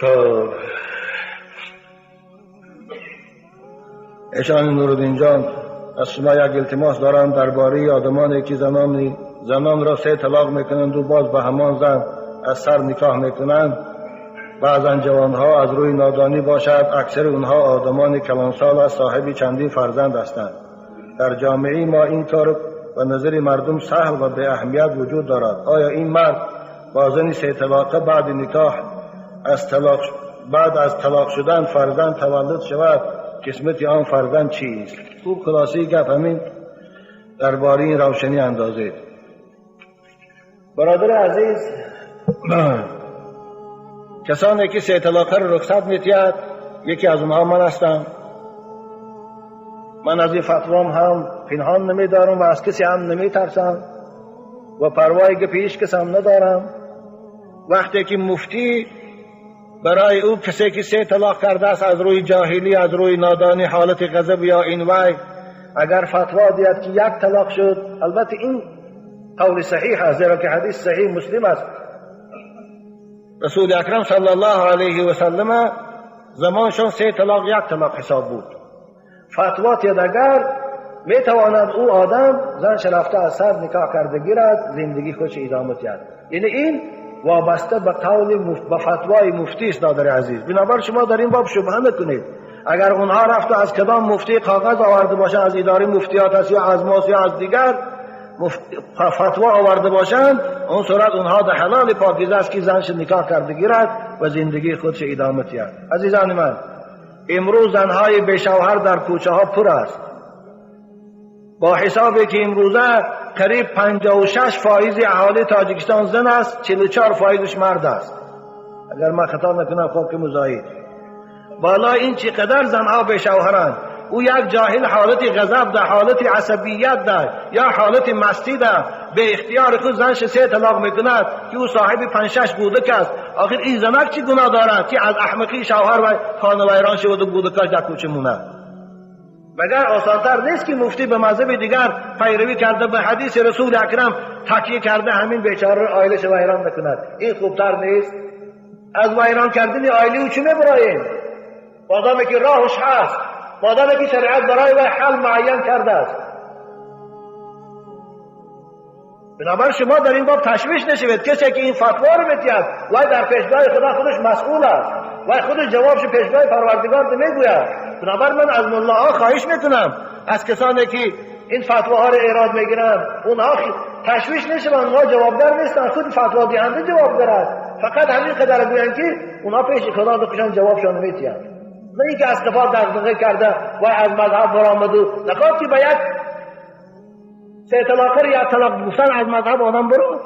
خب ایشان نورالدین جان، از شما یک التماس دارم درباره آدمانی که زنان را 3 طلاق میکنند و باز به همان زن از سر نکاح میکنند. بعضا جوانها از روی نادانی باشد، اکثر اونها آدمان کلانسال از صاحب چندین فرزند هستند. در جامعه ما این کار به نظر مردم سهل و به اهمیت وجود دارد. آیا این مرد با زن 3 طلاقه بعد نکاح از طلاق بعد از طلاق شدن فرزند تولد شود، قسمت آن فرزند چیست؟ خوب خلاصه گپ همین درباره این روشنی اندازید. برادر عزیز، کسانی که 3 طلاقه رو رخصت میتید یکی از اونها من هستم. من از این فتوام هم پنهان نمیدارم و از کسی هم نمیترسم و پروایی که پیش کس هم ندارم. وقتی که مفتی برای او کسی که 3 طلاق کرده است از روی جاهلی، از روی نادانی، حالت غضب یا این وای، اگر فتوا دهد که 1 طلاق شد، البته این قول صحیح است، زیرا که حدیث صحیح مسلم است. رسول اکرم صلی الله علیه و سلم زمانشان 3 طلاق 1 طلاق حساب بود. فتوا دهد اگر میتواند او آدم زن رفته از سر نکاح کرده گیرد، زندگی خودش ادامه دهد. یعنی این وابسته به قول به فتوای مفتی است. دادر عزیز، بنابر شما در این باب شبهه نکنید. اگر اونها رفته از کدام مفتی کاغذ آورده باشند، از اداره مفتیات است یا از ماست یا از دیگر فتوا آورده باشند، اون صورت اونها در حلال پاکیزه است که زنش نکاح کرده گیرد و زندگی خودش ادامه دهد. عزیزان من، امروز زنهای بی شوهر در کوچه ها پر است. با حسابی که امروزه قریب 56% اهالی تاجیکستان زن است، 44% مرد است. اگر من خطا نکنم خب که مزاید. بالا این چقدر زنها به شوهرند. او یک جاهل حالت غضب ده، حالت عصبیت ده یا حالت مستی ده، به اختیار خود زنش 3 طلاق میکند که او صاحب 5-6 کودک است. آخر این زنک چی گناه دارد که از احمقی شوهر و خانه ویران شود و کودکاش در کوچه مونه؟ مگر آسانتر نیست که مفتی به مذهب دیگر پیروی کرده، به حدیث رسول اکرم تکیه کرده، همین بیچاره عایلش ویران نکند؟ این خوبتر نیست؟ از ویران کردن عایله او چه میبراییم؟ مادامی که راهش هست، مادامی که شریعت برای وی حل معین کرده است. بنابر شما در این باب تشویش نشوید. کسی که این فتوا رو میدهد وی در پیشگاه خدا خودش مسئول است، وی خودش جوابش پیشگاه پروردگار نمیگوید. بنابر من از ملاها خواهش میکنم، از کسانی که این فتواها رو ایراد میگیرند، اونها تشویش نشوند، اونها جوابگر نیستند، خود فتوا دهنده جوابگر است. فقط همین قدر گویند که اونها پیش خدا خودشان جوابشان میدهند، نه اینکه از قفا دغدغه کرده و از مذهب برآمد و نخواد که به یک 3 طلاقه یا طلاق گفتن از مذهب آدم برو،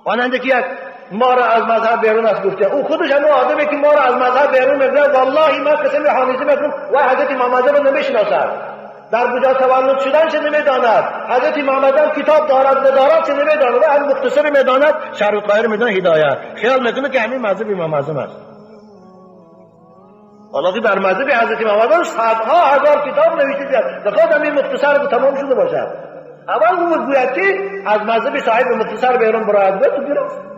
مانند که یک ما را از مذهب بیرون است گفته. او خودش هم آدمی که ما را از مذهب بیرون میگه، والله من قسم حانیزی میکنم و حضرت محمد را نمیشناسد، در کجا تولد شدن چه نمیداند، حضرت محمد هم کتاب دارد ندارد چه نمیداند، و هم مختصر میداند، شرح القاهره میداند، هدایت خیال میکنه که همین مذهب امام اعظم است. حالا که در مذهب حضرت محمد صدها هزار کتاب نوشته شده، نخواد همین مختصر تمام شده باشد. اول او گوید که از مذهب صاحب مختصر بیرون براید تو گرفت،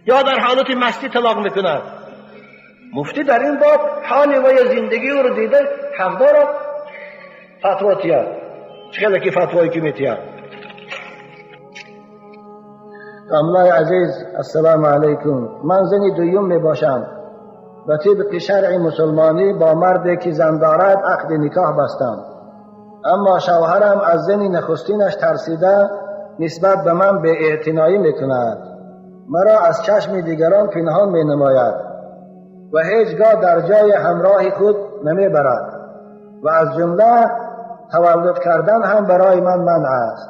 یا در حالت مستی طلاق میکند. مفتی در این باب حال و زندگی او رو دیده، حق دارد فتوا تیاد، چه که فتوایی که میتیاد. املای عزیز، السلام علیکم. من زن دویم می باشم. به طبق شرع مسلمانی با مردی که زن دارد عقد نکاح بستم، اما شوهرم از زن نخستینش ترسیده نسبت به من به اعتنایی میکند، مرا از چشم دیگران پنهان می نماید و هیچگاه در جای همراه خود نمی برد و از جمله تولد کردن هم برای من منع است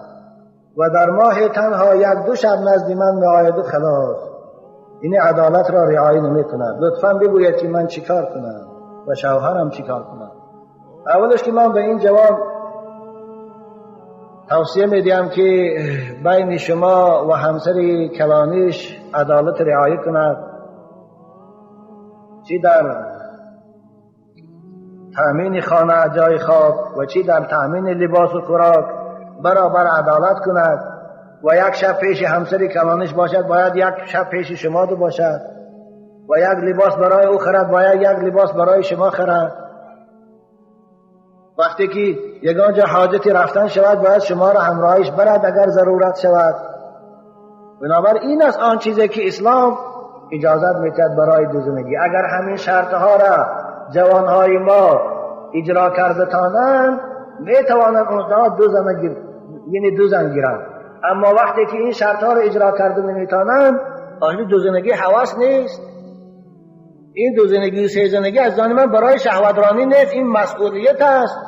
و در ماه تنها 1-2 شب نزد من می آید و خلاص. این عدالت را رعایت نمی کند. لطفاً بگوید که من چیکار کنم و شوهرم چیکار کنم. اولش که من به این جواب توصیه میدیم که بین شما و همسر کلانیش عدالت رعایت کند، چی در تأمین خانه جای خواب و چی در تأمین لباس و خوراک برابر عدالت کند و یک شب پیش همسر کلانش باشد، باید یک شب پیش شما دو باشد و یک لباس برای او خرد، باید یک لباس برای شما خرد. وقتی که یگان جا حاجتی رفتن شود، باید شما را همراهش برد اگر ضرورت شود. بنابر این است آن چیزی که اسلام اجازت میتد برای دو زنگی. اگر همین شرطها را جوانهای ما اجرا کرده تانند، میتوانند اونها دو زن گیر، یعنی دو زن گیرند. اما وقتی که این شرطها را اجرا کرده نمیتوانند، آخر دو زنگی حواس نیست. این دو زنگی و سه زنگی از جانب من برای شهوت رانی نیست، این مسئولیت است.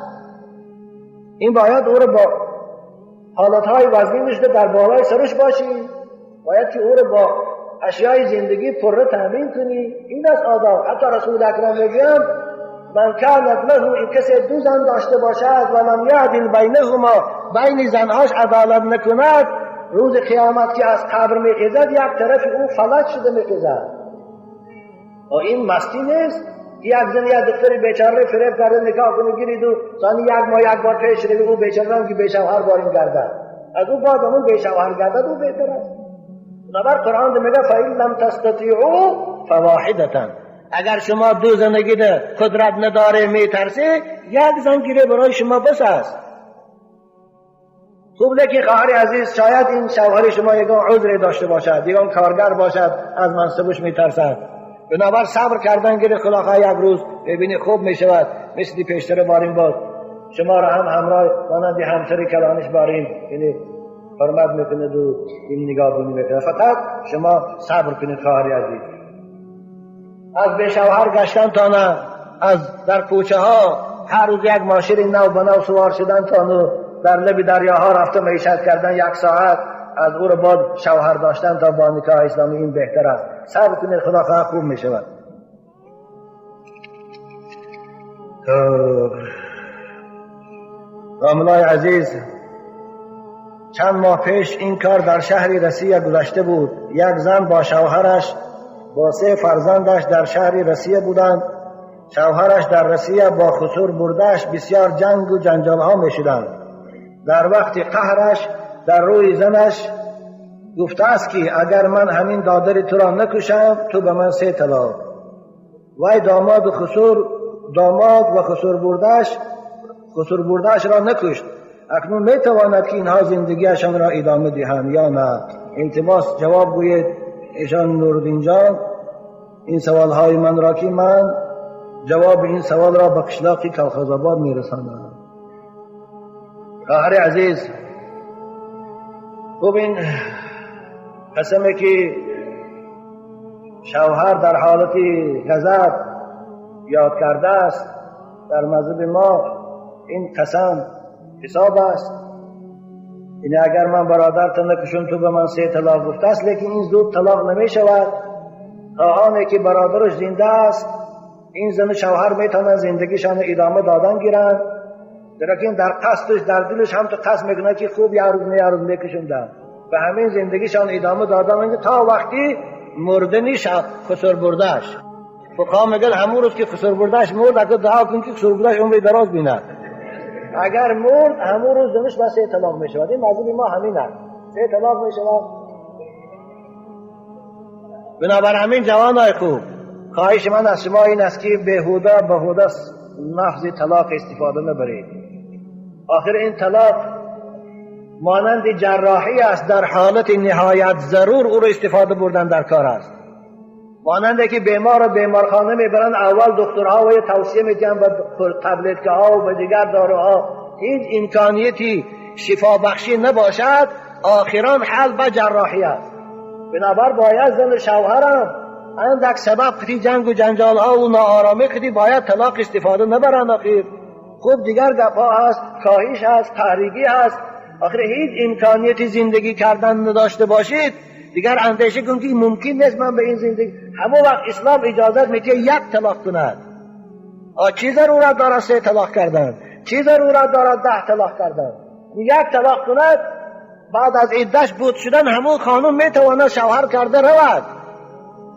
این باید او را با حالتهای وزنی شده در بالای سرش باشی، باید که او را با اشیای زندگی پره تامین کنی. این است آداب. حتی رسول اکرم میگویند من کانت له، این کسی دو زن داشته باشد و لم یعدل بینهما، بین زنهاش عدالت نکند، روز قیامت که از قبر میخیزد یک طرف او فلج شده میخیزد. و این مستی نیست. یک زن یک دختر بیچاره فریب کرده نکاح کنه گیرید و ثانی یک ماه یک بار پیش روی او بیچاره هم که بیشوهر بارین گردد، از او بعد اون بیشوهر گردد او بهتر است. بنابر قرآن میگه فإن لم تستطیعوا فواحدة، اگر شما دو زنگی ده قدرت نداره میترسی، یک زن گیره برای شما بس است. خوب لیکن خواهر عزیز، شاید این شوهر شما یگان عذری داشته باشد، یگان کارگر باشد، از منصبش میترسد. بنابر صبر کردن گیره، خلاصه یک روز ببینی خوب میشود، مثل پیشتر بارین باز شما را هم همراه مانند همسر کلانش بارین، یعنی حرمت میکنه و این نگاه بونی میکنه. فقط شما صبر کنید خواهر عزیز. از به شوهر گشتن تا نه، از در کوچه ها هر روز یک ماشین نو به نو سوار شدن تا نه، در لب دریاها رفته معیشت کردن یک ساعت، از او رو بعد شوهر داشتن تا با نکاح اسلامی، این بهتر است. صبر کنید، خدا خواه خوب می شود. راملای عزیز، چند ماه پیش این کار در شهر رسیه گذشته بود. یک زن با شوهرش با 3 فرزندش در شهر رسیه بودند. شوهرش در رسیه با خسور بردش بسیار جنگ و جنجال ها می شدند. در وقت قهرش در روی زنش گفته است که اگر من همین دادر تو را نکشم تو به من 3 طلاق. وی داماد و خسور بردش را نکشت. اکنون می تواند که اینها زندگیشان را ادامه دهند یا نه؟ التماس جواب گویید ایشان نوردین جان این سوالهای من را که من جواب این سوال را به قشلاق کلخازآباد می رسانم. خواهر عزیز، ببین قسمه که شوهر در حالت غضب یاد کرده است، در مذهب ما این قسم حساب است. یعنی اگر من برادرت نکشم تو به من 3 طلاق گفته است، لیکن این زود طلاق نمی شود. تا آنه که برادرش زنده است این زن شوهر میتونن زندگیشان ادامه دادن گیرن، لیکن در قصدش در دلش هم تو قصد میکنه که خوب یه روز نه یه روز میکشوندن و همین زندگیشان ادامه دادن تا وقتی مردنی خسر بردش. فقها میگن همون روز که خسر بردش مرد، اگر دعا کن که خسر بردش عمری دراز بیند، اگر مرد همون روز زنش به 3 طلاق میشود. این مذهب ما همین است، 3 طلاق میشود. بنابر همین جوانای خوب، خواهش من از شما این است که بهوده لفظ طلاق استفاده نبرید. آخر این طلاق مانند جراحی است، در حالت نهایت ضرور او را استفاده بردن در کار است. مانند که بیمار را بیمارخانه میبرند، اول دکترها و توصیه میدن به تبلت‌ها و به دیگر داروها، هیچ امکانیتی شفا بخشی نباشد، آخران حل به جراحی است. بنابر باید زن شوهرم اندک سبب کتی جنگ و جنجال ها و ناآرامی کتی باید طلاق استفاده نبرند. آخر خوب دیگر گپ ها هست، کاهش هست، تحریگی هست. آخر هیچ امکانیتی زندگی کردن نداشته باشید، دیگر اندیشه کن که ممکن نیست من به این زندگی. همون وقت اسلام اجازت میده یک طلاق کند. چی ضرورت دارد 3 طلاق کردن؟ چی ضرورت دارد 10 طلاق کردن؟ یک طلاق کند، بعد از عدهش بود شدن همون خانم میتواند شوهر کرده رود.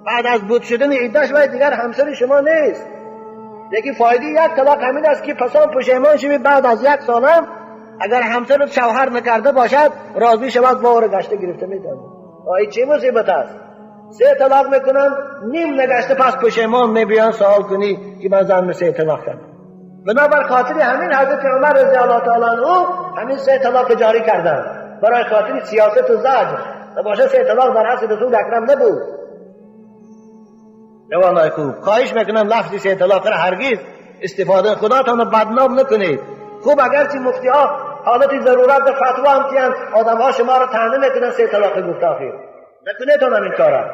بعد از بود شدن عدهش وای دیگر همسر شما نیست. لیکن فایده یک طلاق همین است که پسان پشیمان شوی، بعد از 1 سالم اگر همسر شوهر نکرده باشد راضی شود با گشته گرفته میتونه. این چه مصیبت است؟ سه طلاق میکنن، نیم نگشته پس پشیمان میبیان سوال کنی که من زن سه طلاق کردم. بنابر خاطر همین حضرت عمر رضی الله تعالی عنه همین سه طلاق جاری کردن برای خاطر سیاست و زجر. باشه سه طلاق در عصر رسول اکرم نبود. جوانای خوب، خواهش میکنم لفظ سه طلاق را هرگز استفاده، خداتان رو بدنام نکنید. خوب اگرچه مفتی ها حالت ضرورت فتوا هم تیان، آدم ها شما را طعنه میکنن سه طلاق گفت، آخر نکنید هم این کارا.